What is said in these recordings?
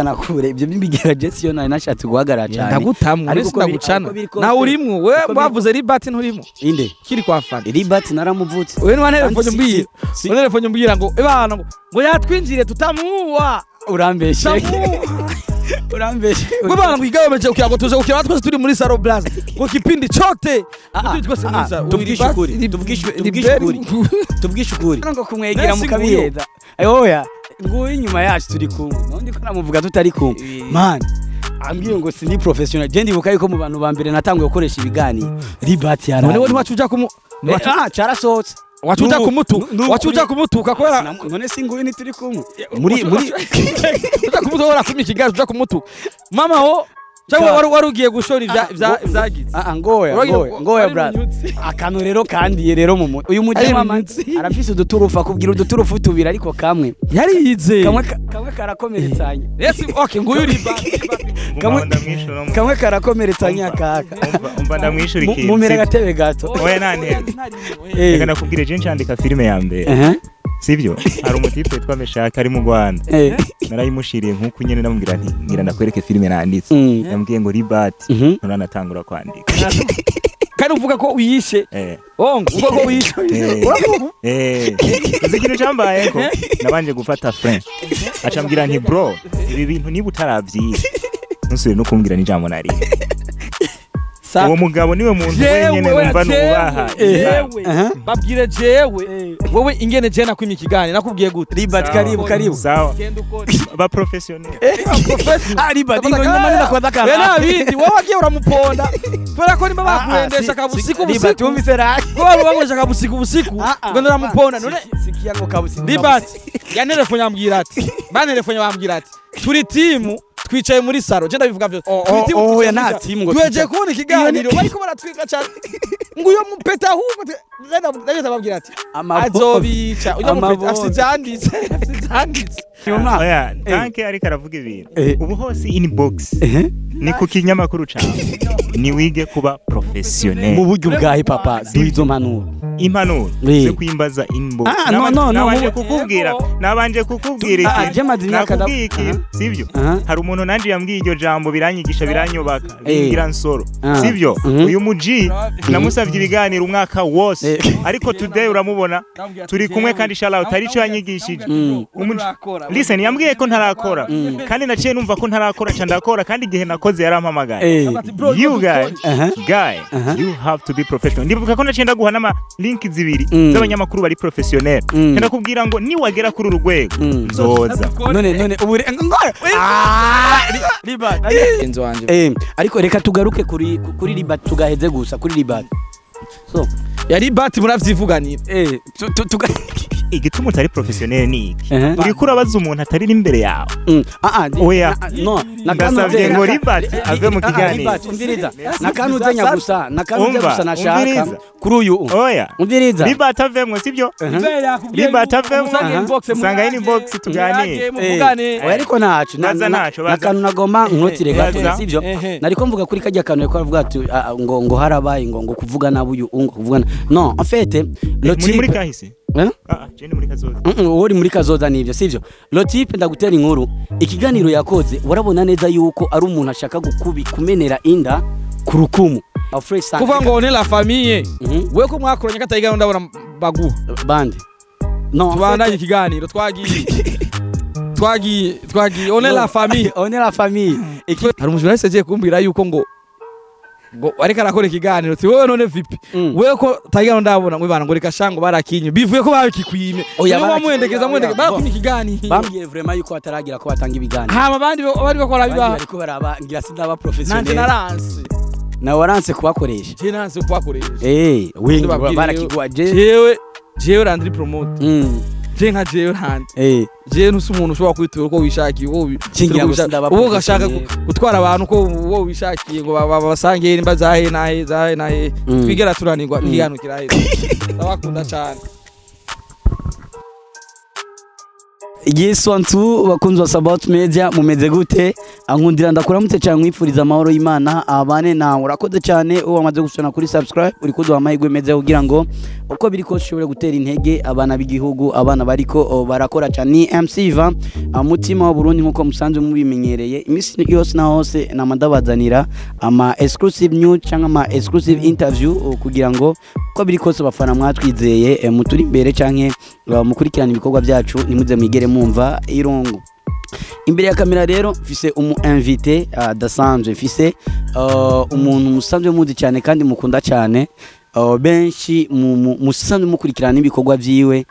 Nakure ibyo by'imigera siyo nari nashatse guhagarara cyane. Ndagutamwe Ariko uretse ndagucana. Ariko biri kose. Nawe urimwo we Uko biri- bavuze Libert nturimo. Inde Kiri kwa fana. Libert naramuvutse. Wewe ntiwantelefone Kandi mbwira. Wantelefone mbwira ngo ebana ngo yatwinjire tutamuwa. Urambeshe. Tutamuwa. Urambeshe. Ngo bana ngo igabeje kugira ngo tuje gukina twese turi muri Saro Plaza. Ngo kipindi chote. Turi twese muri Saro. Tubwishe ukuri, tubwishe ukuri. Tubwishe ukuri ngo kumwegera Nasi mukabiheza. Oya, nguyu inyuma yacu turi kumwe, nundi ko namuvuga tutari kumwe. Man, ambwiye ngo sindi professional. Je ndibuka yuko mu bantu ba mbere natanguye gukoresha ibiganiro Libert yara. None we ntiwacuja kumu Ah, carasohotse. wacuja kumutu wacuja kumutuka kubera None si nguyu ntituri kumwe muri uja kumutuka ora kumika igare uja kumutuka mama ho cyangwa wari ugiye gushora ibya ibyagize. Ah ah, ngoya ngoya ngoya brother, akantu rero kandiye rero mu mutwe uyu Ari mujama runyutsi. Arafise uduturufu, akubwira uduturufu tubiri, ariko kamwe Yarize. Kamwe karakomeretsanya. Yes, okay, nguyu riba. Ndamwishura. Kamwe karakomeretsanya kaka. Umva, ndamwishura ikintu. Mumira agatebe gato. Oya, nta ntebe. Reka nakubwire, je ncandika filime ya mbere, sibyo? Hari umutipe witwa Meshaka ari mu Rwanda. Narayimushiriye nk'uko nyene, namubwira nti ngira ndakwereke filime nanditse. Yambwiye ngo Libert, nturanatangura kwandika. Kandi uvuga ko uyishe. Oh, uvuga ko uyishe. Uravuga. Eh, uzi ikintu cambayeko? Nabanje gufata frein, aca ambwira nti bro, ibi bintu niba utaravyiga ntusubire no kumbwira n'ijambo na rimwe. Sa Uwo mugabo niwe muntu wenyene numva nubaha. Jewe babwire, jewe wowe ingene je nakwimye ikiganiro nakubwiye gute? Libert. Sawa. Karibu, karibu. Sawa. Genda ukore. Ba professionnel. Ah, Libert, ingo nyuma ndakwaza We kana. nabindi wowe wagiye uramuponda kubera ko nimba bakuhendesha kabusiku Libert, busiku wumvise raki? ko baba bamuresha kabusiku busiku ngo ndaramuponda none. Sikia ngo kabusiku. Libert yantelefone ambwira ati, bantelefone bambwira ati turi timu twicaye muri saro, je ndabivuga vyose. Turi timu, Oh, twicaye oya, muri nta saro. timu ngo Tuhejeje twicaye. kubona ikiganiro bariko baratwiga cyane ngo uyo mupeta ahubwo ndagenda babwira ati azobica uyo mupeta afite ivyanditse, afite ivyanditse. Oya, tanke ariko aravuga ibintu. Ubu hose inbox ni ku kinyamakuru cawe, ni wige kuba professionnel. Mu buryo bwahe papa? Duha izo mpanuro. Impanuro zo kwimbaza inbox. Ah, no, no, no, Nabanje kukubwira, nabanje kukubwira ikintu. Je maze imyaka Nakubwiye ikintu, sibyo? Aha. Hari umuntu nanje yambwiye iryo jambo, biranyigisha, biranyubaka, bingira nsoro, sibyo? Mhm. Uyu muji namusabye ibiganiro umwaka wose, ariko today uramubona turi kumwe, kandi shout out, hari icyo yanyigishije. Listen, yambwiye ko ntarakora, kandi naciye numva ko ntarakora, ca ndakora, kandi igihe nakoze yarampamagaye. You guy, guy, you have to be professional. Ndibuka ko naciye ndaguha n'ama link zibiri z'abanyamakuru bari professionnel. Ndakubwira ngo niwagera kuri uru rwego nzoza. None ubu ngora. Ah, Libert. Enzo wanje. Ariko reka tugaruke kuri Libert, tugaheze gusa kuri Libert. So, yari bati muravyivuganira. Igituma utari professionnel ni iki? Uriko urabaza umuntu atari n'imbere yawe. Ah ah, Oya. No, Ndasabye ngo Libert ave mu kiganiro. Libert, umviriza. Nakanuzenya gusa, nakanuzenya Umva, gusa nashaka umviriza. Kuri uyu. Oya. Umviriza. Libert avemwo, sibyo? Libert avemwo. Usanga inbox tuganire. Muvugane. Oya, ariko ntaco Baza ntaco, baza. nakantu nagomba nkotire gato, Baza. sivyo? Nariko mvuga kuri kajya kantu ko aravuga ati ah, ngo harabaye ngo kuvuga nabi uyu, ngo kuvuga no, en fait le Muri type kahise. Eh? Ah ah, je ni muri kazoza. Wowe uri muri kazoza nivyo, sivyo? Le type, ndagutera inkuru, ikiganiro yakoze warabona neza yuko ari umuntu ashaka gukubi kumenera inda ku rukumu. Fresh sana. Kuvuga ngo ni la famille. We ko mwakoranye katayiganiro ndabona baguha. Bande no en Tubandanye ikiganiro, twagiye twagiye twagiye, on est la famille. On est la famille. Hari umujournaliste agiye kumbwira yuko ngo ariko arakora ikiganiro ati wowe none vipi? Wewe ko tayiganiro ndabona ngo ibana ngo reka shango barakinye bivuye ko babikikwime. Oya, niwe wamuhendekeza muhendekeza barakumye ikiganiro. Bambwiye vraiment yuko bataragira ko batanga ibiganiro. Hama abandi bari bakora Abandi bibaha. Bariko baraba ngira sindaba Nanje professionnel. Naranse. Nawe waranse kubakoresha. Je naranse kubakoresha. Wingi Ndababwira. barakigwa je. Jewe Landry Promote. Je nka jewe Landry. Je ntusi umuntu ushobora kwitura uko wishakiye uko Cingira gusa ndaba uwo ugashaka professionnel. Gutwara abantu uko uwo wishakiye ngo basange nimba zahe nahe zahe nahe. Twigera turanirwa ikiganiro kirahera, ndabakunda cyane. Yes, one two, bakunzi ba Sabaut Media, mumeze gute? Ankundira ndakuramutse cyane, nkwifuriza amahoro y'Imana abane nawe. Urakoze cyane uwo wamaze gusona kuri subscribe, uri kuduha amahirwe meza kugira ngo uko biri kose ushobore gutera intege abana b'igihugu, abana bariko barakora cyane. Ni MC Ivan, mutima wa Burundi, nkuko musanzwe mubimenyereye iminsi yose na hose, namandabazanira ama exclusive news cyangwa ama exclusive interview, kugira ngo uko biri kose abafana mwatwizeye, muturi imbere canke mukurikirana ibikorwa byacu, ntimuze mwigere mwumva irungu. Imbere ya kamera rero mfise umu invité adasanzwe, mfise umuntu musanzwe muzi cyane kandi mukunda cyane, benshi musanzwe mukurikirana ibikorwa vyiwe.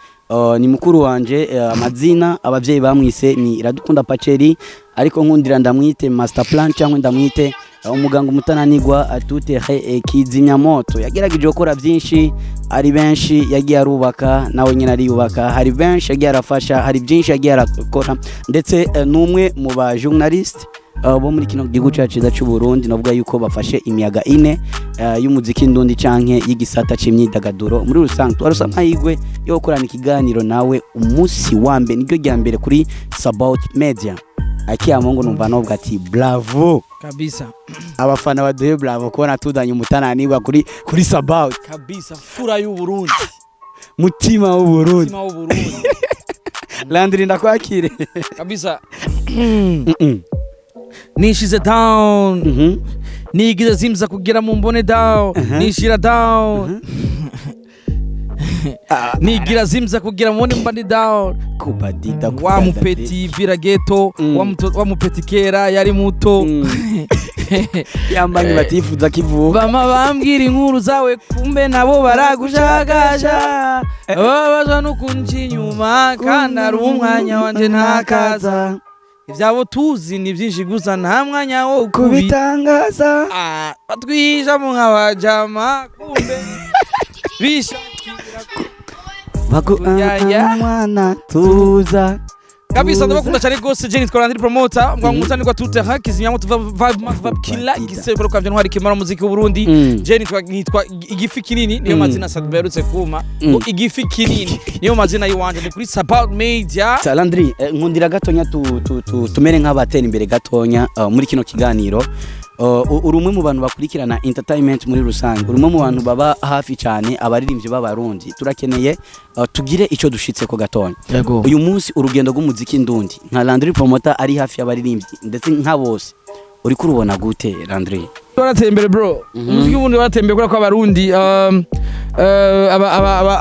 Ni mukuru wanje, amazina abavyeyi bamwise ni Iradukunda Pacheri, ariko nkundira ndamwite Master Plan cyangwa ndamwite umuganga umutananigwa atutere kizimyamoto. Yagerageje gukora byinshi, ari benshi yagiye arubaka, nawe nyine ariyubaka, hari benshi yagiye arafasha, hari byinshi yagiye arakora, ndetse n'umwe mu ba journaliste bo muri kino gihugu cyacu cyiza cy'u Burundi, navuga yuko bafashe imiyaga ine y'umuziki ndundi canke y'igisata c'imyidagaduro muri rusange. Twarose amahirwe yo gukorana ikiganiro nawe umunsi wa mbere, niryo rya mbere kuri Sabaut Media. Akiyamungu numva novuga ati bravo. Kabisa. Abafana baduhe bravo kubona tudanye umutananirwa kuri Sabaut. Kabisa, fura y'u Burundi. Mutima w'u Burundi. Mutima w'u Burundi. Landry, ndakwakire. Kabisa. Nishize down. Nigize zimza kugira mu mbone down. Nishira down. Nigira zimza kugira mubone mba down. Kubadida. Wa mupeti vira ghetto. Wa mupeti kera yari muto. Yambanyi batifuza kivuka. Bama bambwira inkuru zawe, kumbe nabo baragushagasha, babazwa n'ukunca inyuma kandi ari umwanya wanje ntakaza. Ivyabo tuzi ni byinshi, gusa nta mwanya wo kubitangaza. Ah, batwijamo nk'abajama, kumbe bishakira bagu Ya, ya. mwana tuza. Kabisa, ndabakunda cyane rwose. Je nitwa Landry Promoter, mbwa mutanirwa tout terrain, kizimyamoto, vibe vibe killer, gisebro kavyo ntwari kimara muziki w'u Burundi. Je nitwa igifi kinini, niyo mazina Sadba yarutse kuma. Ngo igifi kinini niyo mazina yiwanje, ni kuri Sabaut Media. Sa Landry, nkundira gatonya tu tumere nk'abatera imbere gatonya muri kino kiganiro. Uri umwe mu bantu bakurikirana entertainment muri rusange, uri umwe mu bantu baba hafi cyane abaririmbyi b'Abarundi. Turakeneye tugire ico dushitseko gatonya. Yego. Uyu munsi urugendo rw'umuziki ndundi, nka Landry Promoter ari hafi y'abaririmbyi ndetse nka bose, uri kurubona gute, Landry? Warateye imbere, bro. Umuziki w'uburundi warateye imbere kubera ko Abarundi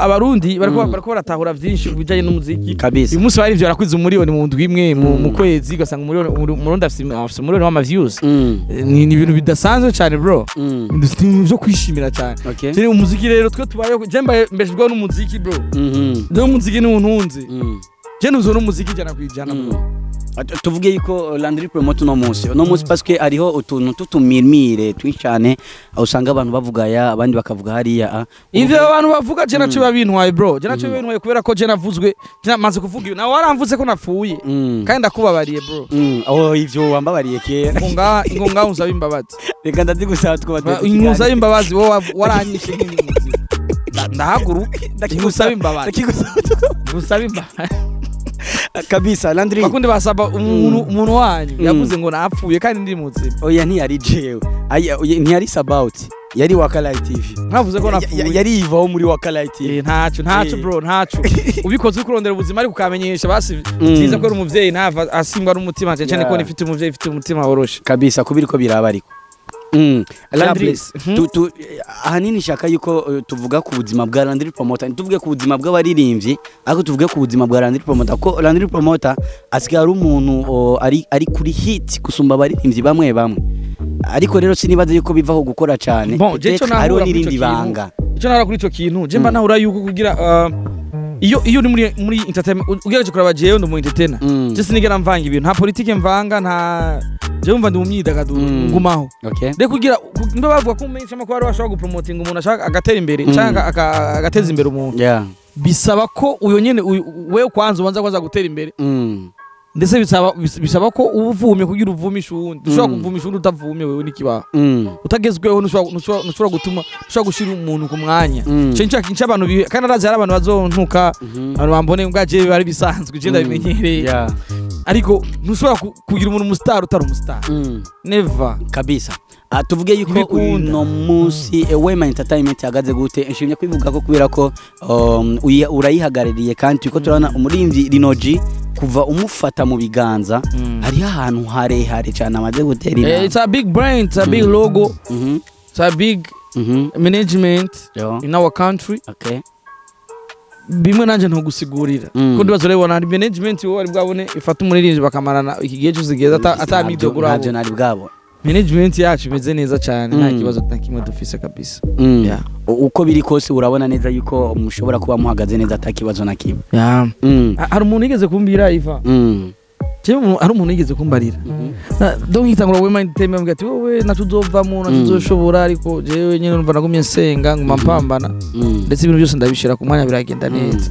abarundi bariko baratahura vyinshi ku bijanye n'umuziki. Uyu munsi bari ivyo barakwiza umuriyoni mu ndwi imwe, mu kwezi ugasanga umuriyoni, Umurundi afise umuriyoni w'ama views. Ni ibintu bidasanzwe cyane, bro. Ni ibintu vyo kwishimira cyane. Turi umuziki rero, twe tubayeho, je mbaye mbeshejweho n'umuziki, bro. Rero umuziki ni untunze. Je nuzwe n'umuziki 100%, bro. Tuvuge yuko Landry Promoter uno munsi parce que hariho utuntu tutumirmire twinshi cyane, aho usanga abantu bavuga aya, abandi bakavuga hariya. Ivyo abantu bavuga, je naco biba bintwaye, bro. Je naco biba bintwaye kubera ko je navuzwe, je namaze kuvuga ibi, nawe waramvuze ko napfuye. Kandi ndakubabariye, bro. Oh, ivyo wambabariye kera. Ngo ngaha, ngo ngaha unsaba imbabazi. Reka ndazigusaba twaba. Nkusaba imbabazi, wowe waranyishe nk'indi muzima. Ndahaguruka ngusaba imbabazi, ngusaba imbabazi. Kabisa, Landry. Bakundi basaba umuntu wanyu yavuze ngo napfuye kandi ndi muzima. Oya, ntiyari jewe. Aya, oya, ntiyari Sabaut, yari Wakalai TV. Nkavuze ko napfuye. Yari ivaho muri Wakalai TV. Ntaco ntaco. Bro, ntaco ubikoze uri kurondera ubuzima, ariko ukamenyesha basi byiza ko ari umuvyeyi ntava asimbwa n'umutima cyane cyane ko nifite umuvyeyi ufite umutima woroshe. Kabisa, kubiriko biraba ariko Landry, bless. Ahanini shaka yuko tuvuga ku buzima bwa Landry Promoter, ntituvuge ku buzima bw'abaririmbyi, ariko tuvuge ku buzima bwa Landry Promoter, ko Landry Promoter asigaye ari umuntu ari kuri hit gusumba abaririmbyi bamwe bamwe. Ariko rero sinibaza yuko bivaho gukora cyane. Bon, je ico Peut-être hariho nahura kuri ico n'irindi kintu. banga. Icyo nahura kuri ico kintu, je mba nahura yuko kugira iyo uri muri entertainment, ugerageje kuraba, jewe ndi umu entertainer. Je sinigera mvanga ibintu, nta politike mvanga, nta, jewe mva ndi mu myidagaduro. Ngumaho. Rero kugira mba bavuga ko umenyesha amakuru ari bashobora gupromotinga umuntu ashaka agatera imbere cyangwa agateza imbere umuntu, bisaba ko uyo nyene wewe kwanza ubanza kwanza gutera imbere. Ndetse bisaba ko uvumye kugira uvumisha uwundi. Ushobora kuvumisha uwundi utavumye wewe n'ikibaho. Utagezweho ntushobora gutuma ushobora gushira umuntu ku mwanya. Cyo abantu kandi arazi hari abantu bazontuka, abantu bambone mbwa je bari bisanzwe, je ndabimenyereye. Ariko ntushobora kugira umuntu umustar utari umustar. Never. Kabisa. Tuvuge yuko uno munsi Wema Entertainment yagaze gute? Nshimye kwivuga ko kubera ko urayihagarariye kandi turiko turabona umurimvyi Lino-G kuva umufata mu biganza hari ahantu harehare cyane amaze gutera inama. It's a big brand, it's a big logo. It's a big management in our country. Okay. Bimwe nanje ntugusigurira. Ko ndibazo rero na management wowe ari bwabone ifata umuririmbyi bakamarana iki gihe cyose geza atamidogura. Ntabyo nari bwabo. Management yacu imeze neza cyane, nta kibazo na kimwe dufise kabisa. Uko biri kose urabona neza yuko mushobora kuba muhagaze neza atakibazo na kimwe. Hari umuntu yigeze kumbira Iva. Hari umuntu yigeze kumbarira. Donc itangura Wema Entertainment ambwira ati wowe natuzovamo natuzoshobora, ariko jewe nyene numva nagumye nsenga nguma mpambana. Ndetse ibintu byose ndabishira ku mwanya biragenda neza.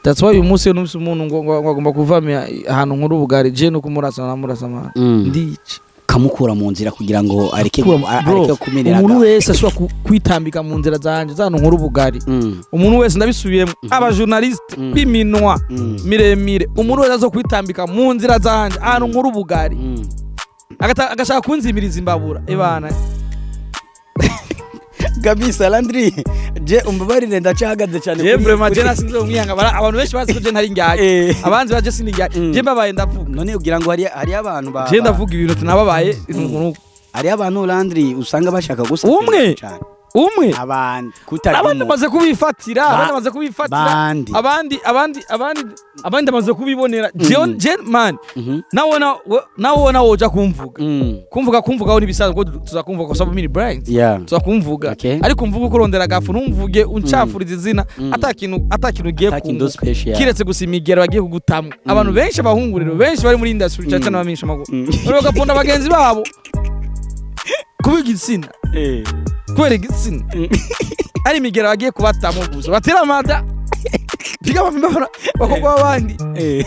That's why uyu munsi numvise umuntu ngo agomba kuva ahantu nkuru ubugari je no kumurasa namurasa man. Ndice kamukura mu nzira kugira ngo areke kumerera. Umuntu wese ashobora kwitambika mu nzira zanje zano nkuru ubugari. Umuntu wese ndabisubiyemo, aba journaliste biminwa miremire, umuntu wese azo kwitambika mu nzira zanje ahantu nkuru ubugari. Agashaka kunzimiriza imbabura ebana. Kabisa Landry, je umbabarire ndacahagaze cyane. Je vraiment je nasinze umwihanga, abantu benshi bazi ko je ntari ngiye. Abanzi baje sindi ngiye. Je mbabaye ndavuga. None ugira ngo hari abantu ba Je ndavuga ibintu tunababaye. Hari abantu Landry usanga bashaka gusa umwe cyane. Umwe abandi kutagira abandi baze kubifatira, abandi baze kubifatira, abandi abandi abandi abandi baze kubibonera. Je man nawe woja kumvuga. Kumvuga aho nibisanzwe ko tuzakumvuga kwa sababu mini brand. Tuzakumvuga. Ariko mvuga uko rondera gafu ntumvuge uncafuriza izina atakintu ugiye kumvuga. Kiretse gusa imigero bagiye kugutamwa. Abantu benshi abahunguriro benshi bari muri industry cyane abamisha maguru. Bari bagaponda bagenzi babo. Kubiga igitsina. Kubera igitsina ari imigera bagiye kubatamo gusa batera amada piga amabara bakogwa abandi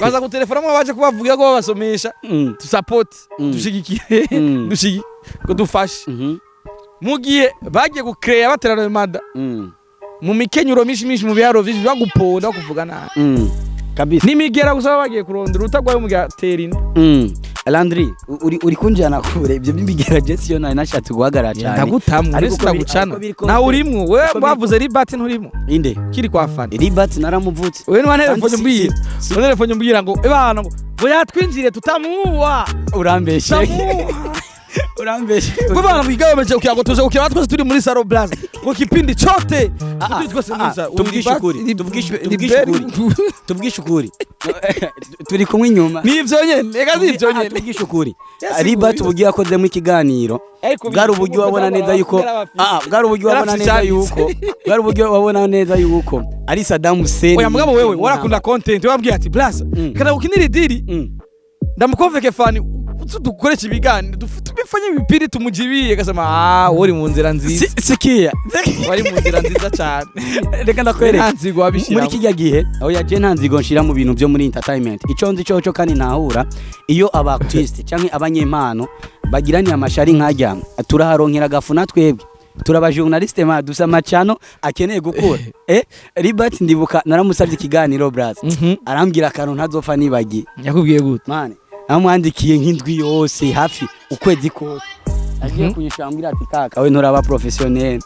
baza gutelefona mwa baje kubavugira ko babasomesha tu support dushigikire dushigi ko dufashe mugiye bagiye gucreate batera amada mu mikenyuro mishi mu byaro vyinshi baguponda kuvuga nabi kabisa nimigera gusa bagiye kurondera utagwaye umugira tera inda. Landry uri kunjana kure ibyo by'imigera je nari nashatse guhagarara cyane ndagutamwe ariko ndagucana nawe urimwo we bavuze Ribat nturimo inde kiri kwa fana Ribat naramuvutse we nwa telefone mbwira nwa telefone mbwira ngo ebana ngo yatwinjire tutamuwa urambeshe urambeshe ngo bana mwigabeje kugira tuje kugira twese turi muri Saro Blaze ngo kipindi chote turi twese muri Saro. Tubwishe ukuri turi kumwe inyuma nivyo nyene eka nivyo nyene tubwishe ukuri Ribat ubugiye yakozemo ikiganiro bwari uburyo wabona neza yuko bwari uburyo wabona neza yuko bwari uburyo wabona neza yuko ari Saddam Hussein. Oya mugabo wewe warakunda content wabwiye ati Blaze kana ukinira idiri ndamukonveke fani dukoresha ibiganiro tubifanye ibipiri tumujibiye gasema uri mu nzira nziza sikia wari mu nzira nziza cyane reka ndakwereka ntanzigo wabishira muri kijya gihe aho yaje ntanzigo nshira mu bintu byo muri entertainment ico nzi cyo kandi ntahura iyo aba artist canke abanyempano bagiraniye amashari nkajya turaharonkera gafu natwebwe turaba journaliste ma dusa macano akeneye gukura. Ribat ndibuka naramusabye ikiganiro Blaze arambwira akantu ntazopfa nibagi. Yakubwiye gute mane? Namwandikiye nk'indwi yose hafi ukwezi kose agiye kunyishambira ati kaka we nturaba professionnel.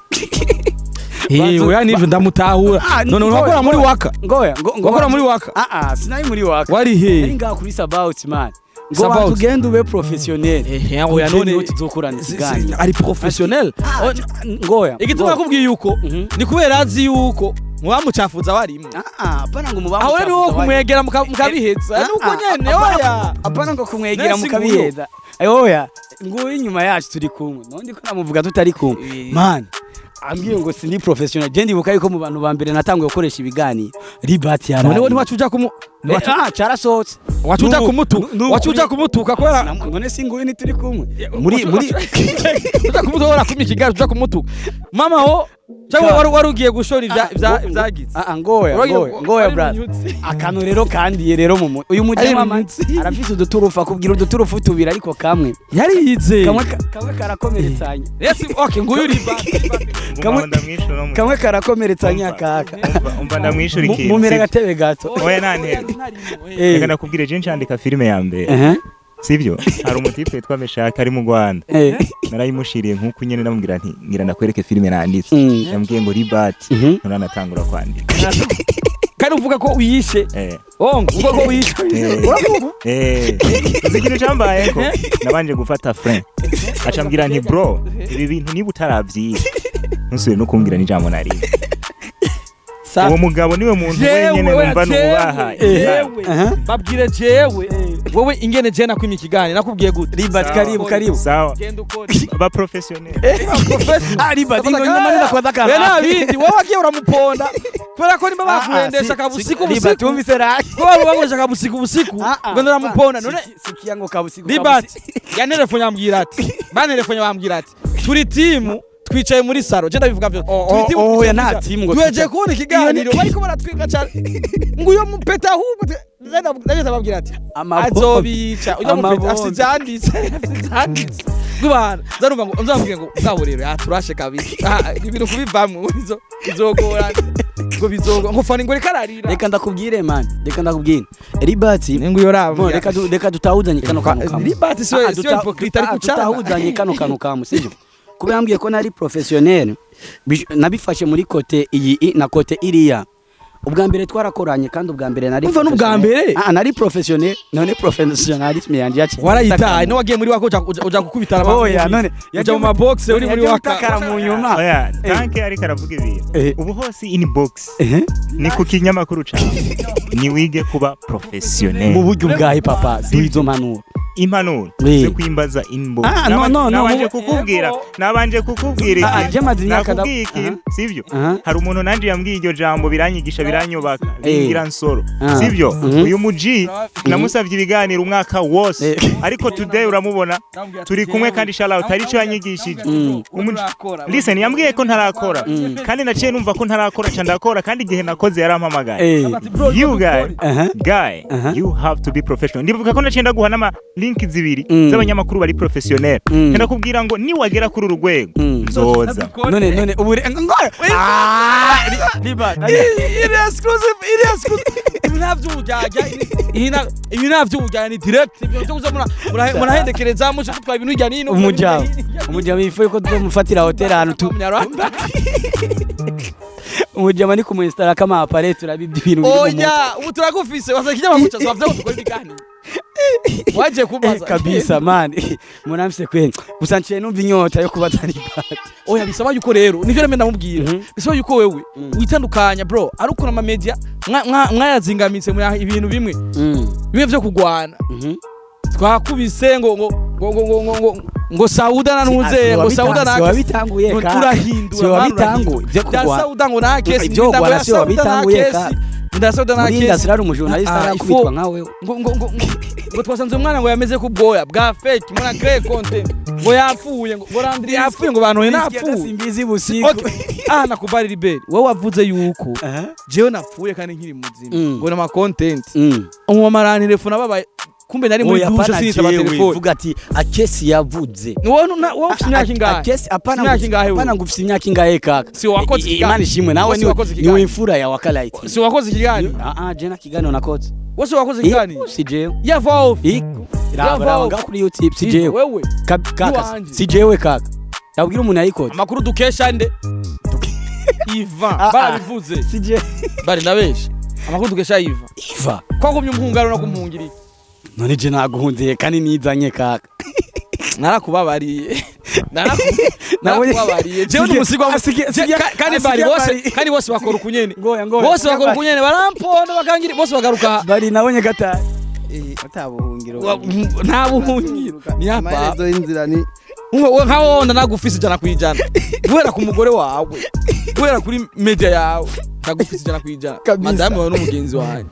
Oya nivyo ndamutahura. None wakora muri waka ngoya wakora muri waka sinari muri waka wari he nari ngaho kuri Sabaut man ngo tugende ube professionnel. Oya none tuzokurana ikiganiro ari professionnel ngoya igituma nakubwiye yuko ni kubera azi yuko mubamucafuza barimo apana ngo mubamucafuza aho rero wo kumwegera mukabiheza nuko nyene oya apana ngo kumwegera mukabiheza oya nguyu inyuma yacu turi kumwe nondi ko namuvuga tutari kumwe man ambwiye ngo sindi professionnel je ndibuka yuko mu bantu ba mbere natanguye gukoresha ibiganiro Ribat yara none ntiwacuja kumu carasohotse wacuja kumutu wacuja kumutuka kubera none singuyu ni turi kumwe muri uja kumutora kumya ikiganiro uja kumutuka mama ho Cyangwa wari ugiye gushora ivyagize. Ngoya ngoya brother. Akantu rero kandi rero mu uyu mujama arafise uduturufu, akubwira uduturufu tubiri ariko kamwe yariyize kamwe karakomeretsanya. Yes, okay, nguyu riba kamwe karakomeretsanya kaka. Umva ndamwishura ikintu. Mumera gatebe gato. Oya nantebe. Reka nakubwire je ncandika filime ya mbere. Sivyo? Hari umutipe witwa Meshaka ari mu Rwanda. Narayimushiriye nkuko nyene namubwira nti ngira ndakwereke filime nanditse. Yambwiye ngo Ribat nturanatangura kwandika. Kandi uvuga ko uyishe. Uvuga ko uyishe. Uravuga? Uzi ikintu cambaye ko nabanje gufata frein. Acambwira nti bro, ibi bintu niba utaravyiga ntusubire no kumbwira n'ijambo nari. Uwo mugabo niwe muntu wenyene numva nubaha. Babwire jewe wowe ingene je nakwimye ikiganiro nakubwiye gute? Ribat karibu karibu. Sawa. Genda ukore. Ba professionnel. Ah Ribat ingo nyuma ndakwaza kana. We nabindi wowe wagiye uramuponda. Kubera ko nimba bakuhendesha kabusiku busiku. Ribat wumvise ra. Ko bamukoresha kabusiku busiku ngo ndaramuponda none sikia ngo kabusiku. Ribat yanelefone yambwira ati. Banelefone bambwira ati turi timu twicaye muri saro je ndabivuga byo. Oya nta timu ngo tuweje kubona ikiganiro bariko baratwika cyane ngo uyo mupeta ahubwo ndageza babwira ati azobica uyo mupeta afite ivyanditse ngubana nzarumva ngo nzababwira ngo zabo rero yaturashe kabisa ibintu kubivamwo bizogora ngo bizogora ngo fani ngo rikararira. Reka ndakubwire man, reka ndakubwire Ribat ngo iyo rabo reka dutahuzanye kano kano kamwe. Ribat siyo hypocrite ari kucana. Dutahuzanye kano kano kamwe sivyo? Kuba yambwiye ko nari professionnel nabifashe muri kote iyi na kote iriya. Ubwa mbere twarakoranye kandi ubwa mbere nari umva n'ubwa mbere nari professionnel none professionalisme yanje yaciye warayitaye no wagiye muri wako uja gukubitara abantu. Oya none uja mu mabox uri muri waka mu nyuma. Oya tanke ariko aravuga ibintu ubu hose inbox ni ku kinyamakuru cawe ni wige kuba professionnel mu buryo bwa papa duizo mpanuro impanuro zo kwimbaza inbox. Nabanje kukubwira nabanje kukubwira iki sivyo? Hari umuntu nanje yambwiye iryo jambo biranyigisha biranyubaka bingira nsoro sivyo? Uyu muji namusavye ibiganiro umwaka wose ariko today uramubona turi kumwe kandi shout out arico yanyigishije. Listen, yambwiye ko ntarakora kandi naciye numva ko ntarakora ca ndakora kandi igihe nakoze yarampamagaye. You guy you have to be professional. Ndibuka ko naciye ndaguha nama link zibiri z'abanyamakuru bari professionnel. Ndakubwira ngo ni wagera kuri uru rwego nzoza. None ubu Riba iri exclusive ibintu ibintu navyo ni direct ibyo kuza murahendekereza muco kutwa ibintu hirya nino. Umujama yifuye ko tuzomufatira hotel ahantu tu umujama ni kumuinstalla kama appareil turabibye ibintu biri mu. Oya ubu turagufise wasa kinyamakuru cyo twavye ko dukora ibiganiro. Waje kubaza kabisa man muramfise kwen gusa nciye numva inyota yo kubaza Ribat. Oya bisaba yuko rero nivyo reme ndamubwira bisaba yuko wewe witandukanya bro ari ukuntu ama media mwayazingamitse mu ibintu bimwe bimwe vyo kugwana twakubise ngo ngo ngo ngo ngo ngo Sauda na ntuze ngo Sauda na wabitanguye ka turahindura wabitanguye byo kugwana Sauda ngo na kesi ibyo kugwana si wabitanguye ka ndasauda na kesi ndasira ari umujournalist arakubitwa nkawe ngo ngo ngo ngo twasanze umwana ngo yameze kubwoya bwa fake muna create content ngo yapfuye ngo Landry yapfuye ngo bantu napfuye simbizi busiku. Ah nakubali Liberi wowe wavuze yuko jewe napfuye kandi nkiri muzima ngo na ma content umumama telefone ababaye kumbe nari muri douche sinita telefone vuga ati akesi yavuze wowe wowe ufite imyaka ingahe akesi apana ngo ufite imyaka ingahe kaka si wakoze Imana ishimwe nawe ni imfura ya Wakalight si wakoze ikiganiro je na kiganiro nakoze wose wakoze ikiganiro si jewe yava off raba nga kuri YouTube si jewe wewe kaka si jewe kaka ndabwira umuntu ayikoze amakuru dukesha nde Ivan barabivuze si jewe bari nabeshe amakuru dukesha Ivan ko gumye umuhungaro no kumuhungirira none je naguhunziye kandi nizanye kaka narakubabariye narakubabariye jewe n'umusigwa kandi bari bose kandi bose bakora ukunyene bose bakora ukunyene baramponda bakangira bose bagaruka bari nabonye gatari atabuhungiro nta buhungiro ni hapa amaherezo y'inzira ni nka wonda nagufise 100% guhera ku mugore wawe guhera kuri media yawe nagufise 100% madame wawe n'umugenzi wanjye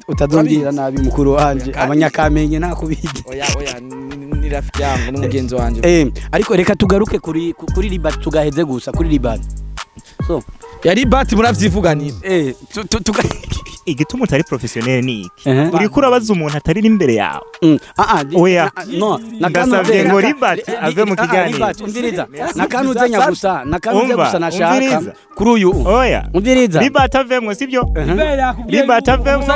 utazongera nabi mukuru wanje abanyakamenye nakubide oya oya ni rafiki yangu n'umugenzi wanje ariko reka tugaruke kuri Ribat tugaheze gusa kuri Ribat So Yari bati muravyivuganira. Igituma utari professionnel ni iki? Uriko urabaza umuntu atari imbere yawe. Oya. No, ndasabye ngo Libert ave mu kiganiro. Umviriza. Nakanuzenya gusa, nakanuze gusa nashaka kuri uyu. Oya. Umviriza. Libert avemwe sibyo? Libert avemwe.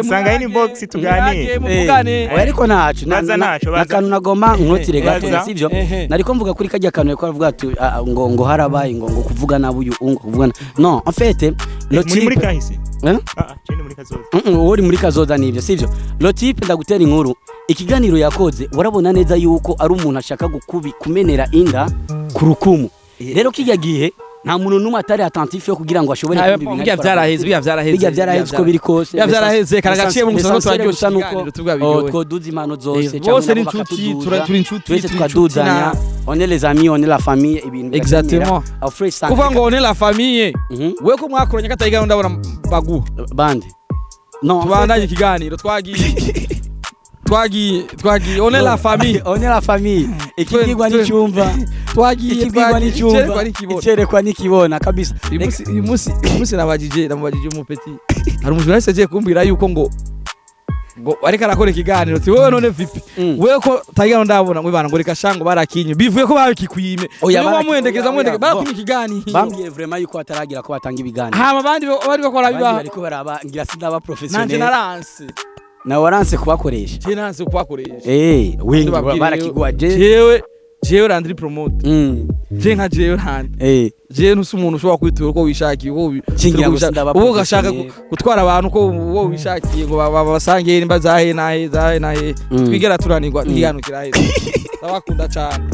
Sanga inbox tuganire. Oya ariko nacu. Nakanu nagoma nkotire gato sibyo? Nariko mvuga kuri kajya kantu ko avuga ati ngo harabaye ngo kuvuga nabi uyu ngo kuvuga. Non, en fait, le type muri kahise. Ah, muri kazoza. Uri muri kazoza nibyo sivyo? Le type ndagutera inkuru. Ikiganiro yakoze warabona neza yuko ari umuntu ashaka kumenera inda ku rukumu. Rero kijya gihe nta muntu numwe atari attentif yo kugira ngo ashobore kumva ibintu. Bijya byaraheze uko biri kose. Bijya byaraheze karagaciye mu musozo turaryoshye ikiganiro tubwabiyowe. Twoduza impano zose cyangwa nabo bakatuduza. Turi inshuti twese tukaduzanya. On est les amis, on est la famille ibintu. Exactement. Kuvuga ngo on est la famille. We ko mwakoranye katayiga ndabona baguha. Bande. Non. Tubandanye ikiganiro twagiye. Twagiye on est la famille. On est la famille. Ikigwa n'icyumva. Twagiye ikigwa n'icyumva. Icerekwa n'ikibona kabisa. Uyu munsi nabajije umupeti. Hari umuntu wese agiye kumbwira yuko ngo ariko arakora ikiganiro ti wewe none vipi wewe ko tayiga ndabona ngo ibana ngo reka shango barakinye bivuye ko babikikwime oya bamwendekereza barakinye ikiganiro bambwiye vraiment yuko ataragira ko batanga ibiganiro hama abandi bari bakora biba bariko baraba ngira sindaba professionnel nanje naranse na waranse kubakoresha je naranse kubakoresha wingi barakigwa jewe Landry Promote je nka jewe Landry je ntusi umuntu ushobora kwitura uko wishakiye uko ugashaka gutwara abantu uko uwo wishakiye ngo babasange nimba zahe nahe zahe nahe twigera turanirwa ntiganukira he ndabakunda cyane.